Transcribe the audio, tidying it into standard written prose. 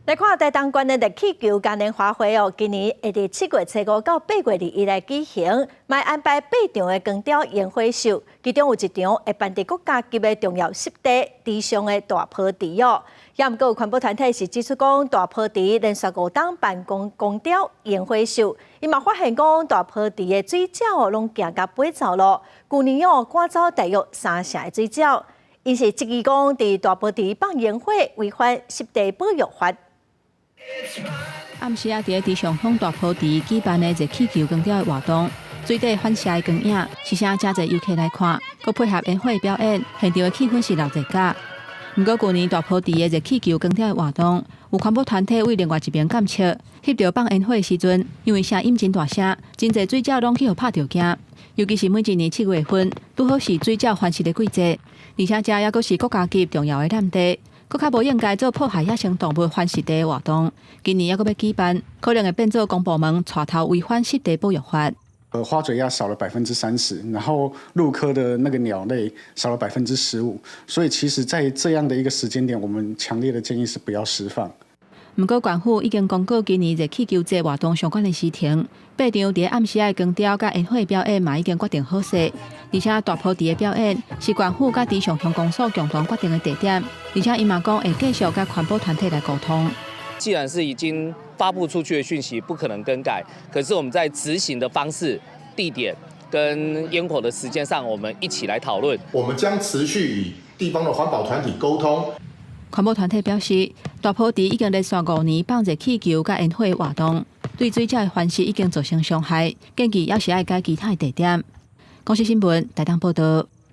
來看台東縣的熱氣球嘉年華會哦，今年會佇7月初5到8月21來舉行，嘛安排八場的光雕煙火秀，其中有一場會辦佇國家級的重要濕地池上的大坡池哦。也毋過有環保團體是指出講，大坡池連續五冬辦光光雕煙火秀，伊嘛發現講大坡池的水鳥哦，攏驚共飛走囉。舊年哦，趕走大約三成的水鳥，𪜶是質疑講，佇大坡池放煙火違反濕地保育法。暗時仔，佇咧池上鄉大坡池舉辦的熱氣球光雕的活動，水底反射的光影，吸引誠濟遊客來看，閣配合煙火表演，現場的氣氛是熱熱甲。毋過舊年大坡池的熱氣球光雕的活動，有環保團體對另外一邊監測，翕著放煙火的時陣，因為聲音真大聲，真濟水鳥攏去予拍著驚。尤其是每一年7月份，拄好是水鳥繁殖的季節，而且遮猶閣是國家級重要的濫地。閣較無應該做破壞野生動物繁殖地的活動。今年猶閣欲舉辦，可能會變做公部門帶頭違反濕地保育法。花嘴鴨少了30%，然後鷺科的那個鳥類少了15%，所以其實，在這樣的一個時間點，我們強烈的建議是不要釋放。毋過，縣府已經公告今年熱氣球節活動相關的時程，八場佇暗時的光雕佮煙火表演嘛已經決定好勢，而且大坡池的表演是縣府佮池上鄉公所共同決定的地點，而且伊嘛講會繼續佮環保團體來溝通。既然是已經發布出去的訊息，不可能更改，可是我們在執行的方式、地點跟煙火的時間上，我們一起來討論。我們將持續與地方的環保團體溝通。環保團體表示，大坡池已經連續5年放熱氣球佮煙火活動，對水鳥的繁殖已經造成傷害，建議猶是愛改其他的地點。公視新聞台東報導。